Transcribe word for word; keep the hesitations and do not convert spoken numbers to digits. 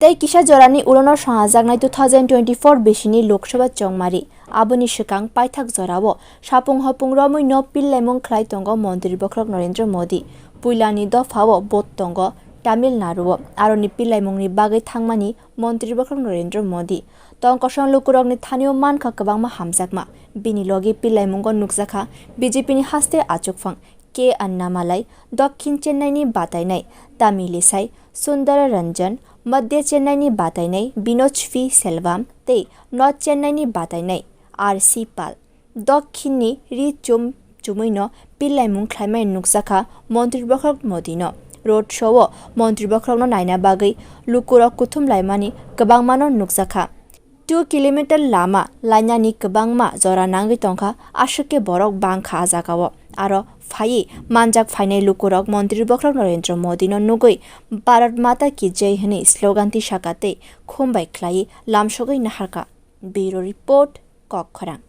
Tei kisa jorani ulono swngajaknai two thousand twenty-four bisini Lok Sabha chongmari. Aboni swkang paithak jorao sapung hopung romwino pillaimung khlai tongo Montri Bokhorok Narendra Modi. Puilani dophao vote tongo Tamil Naduo. Aroni pillaimungni bagwi thangmani Montri Bokhorok Narendra Modi. Tong kosong lukurokni thanio mankha kwbangma hamjakma. Bini logi pillaimungo nukjakha B J P ni haste achukphang K Annamalai, Dokhin Chennai ni batainai Tamilisai Sundara Ranjan, Madhya Chennai ni batainai Binoj P Selvam tei North Chennai ni batainai R C Pal. Dokhin ni ri chum chumwino pillaimung khlaimani nukjakha Montri Bokhorok Modi no. Road show o Montri Bokhorok no naina bagwi lukurok kuthum laimani kwbangmano nukjakha. Two kilometer lama lainani kwbangma jora nangwi tongkha, aswk khe borok bangkha a jagao. Aro phaiwi manjak phainai lukurok Montri Bokhorok Narendra Modi no nugwi Bharat Mata Ki Jai hwnwi slogan tisaka tei khumbai khlaiwi lamsogwi naharkha. Bureau Report, Kokkhorang.